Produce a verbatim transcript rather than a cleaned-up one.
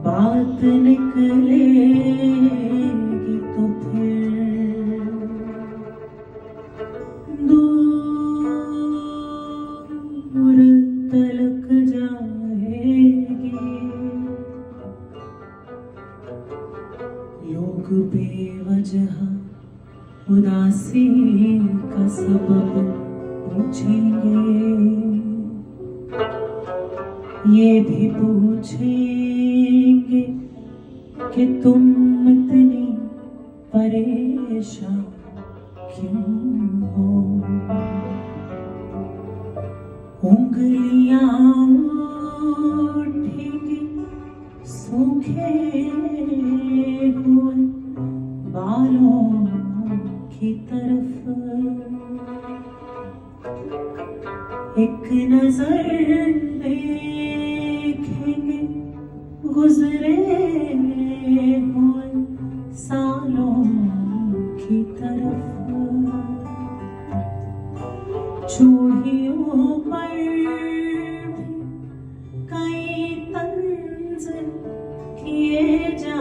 बात निकलेगी तो फिर दूर तलक जाएगी। लोग बेवजह उदासी का सबब पूछेंगे, ये भी पूछेंगे कि तुम इतनी परेशान क्यों हो। उंगलियां उठेंगी सूखे हुए बालों की तरफ। एक नजर देखेंगे गुजरे हुए सालों की तरफ। चूड़ियों पर भी कई तंज किए जा